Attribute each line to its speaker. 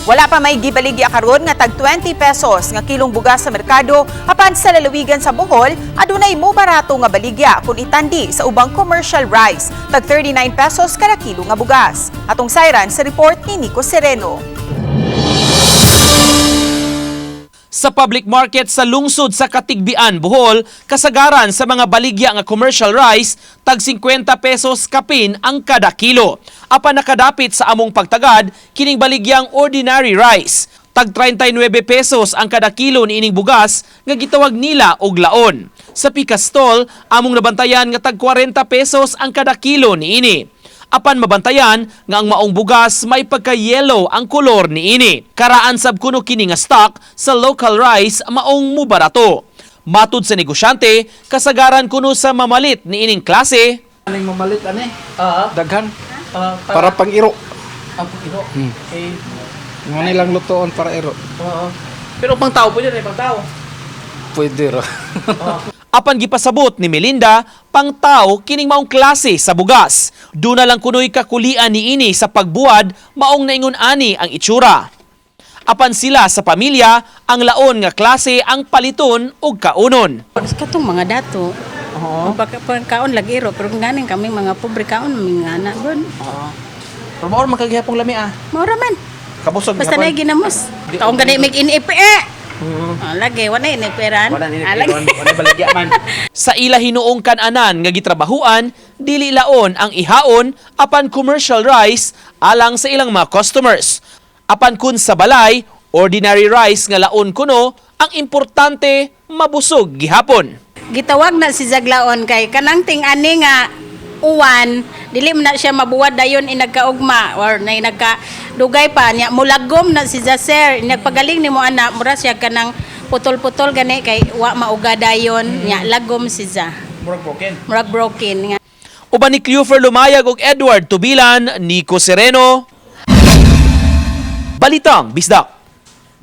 Speaker 1: Wala pa may gibaligya karon nga tag 20 pesos nga kilong bugas sa merkado, apan sa lalawigan sa Bohol adunay mo barato nga baligya kung itandi sa ubang commercial rice, tag 39 pesos kada kilo nga bugas. Atong sayran sa report ni Nico Sereno.
Speaker 2: Sa public market sa lungsod sa Katigbian, Bohol, kasagaran sa mga baligya nga commercial rice, tag 50 pesos kapin ang kada kilo. Apan nakadapit sa among pagtagad, kining baligyang ordinary rice. Tag 39 pesos ang kada kilo niining bugas nga gitawag nila og laon. Sa Picastol, among nabantayan nga tag 40 pesos ang kada kilo niini. Apan mabantayan nga ang maong bugas may pagka-yellow ang kolor niini. Karaan sab kuno kini nga stock sa local rice maong mubarato. Matud sa negosyante, kasagaran kuno sa mamalit niining klase.
Speaker 3: Aning mamalit ani?
Speaker 4: Ah,
Speaker 3: Daghan
Speaker 4: ah,
Speaker 3: para pang iro.
Speaker 4: Ang pang-iro. Okay.
Speaker 3: Nga nilang lutoon para iro.
Speaker 4: Oo. Pero pang tao po yun, eh, pang tao.
Speaker 3: Pwede ra.
Speaker 2: Apan gipasabot ni Melinda, pangtao kining maong klase sa bugas. Duna lang kuno'y kakulian niini sa pagbuwad, maong naingon ani ang itsura. Apan sila sa pamilya, ang laon nga klase ang paliton ug kaunon.
Speaker 5: Katong mga dato. Oo. Pagkaon lagi iro, pero ganing kami mga pobre kaon mga anak gon.
Speaker 4: Oo. Pero maor magkagihapong lami ah.
Speaker 5: Maura man.
Speaker 4: Kabusog.
Speaker 5: Basta na ginamos. Taong gani mig NFA. Oh, lagi wala NFA-ran.
Speaker 4: Wala ni
Speaker 5: Ah, lagi.
Speaker 4: wala baligya man.
Speaker 2: Sa ila hinuong kananan nga gitrabahuan, dili laon ang ihaon apan commercial rice alang sa ilang mga customers. Apan kun sa balay, ordinary rice nga laon kuno, ang importante mabusog gihapon.
Speaker 5: Gitawag na si Zaglaon kay kanang ting-ani nga uwan, dili man na siya mabuwad dayon inagkaugma or na inagka dugay pa niya mulagom na si Zaser inagpagaling nimo ana mura siya kanang putol-putol gani kay wa mauga dayon nya lagom si Za.
Speaker 4: Murag broken.
Speaker 5: Murag broken nga.
Speaker 2: Uban ni Cleofer Lumayag ug Edward Tubilan, Nico Sereno. Balitang Bisdak.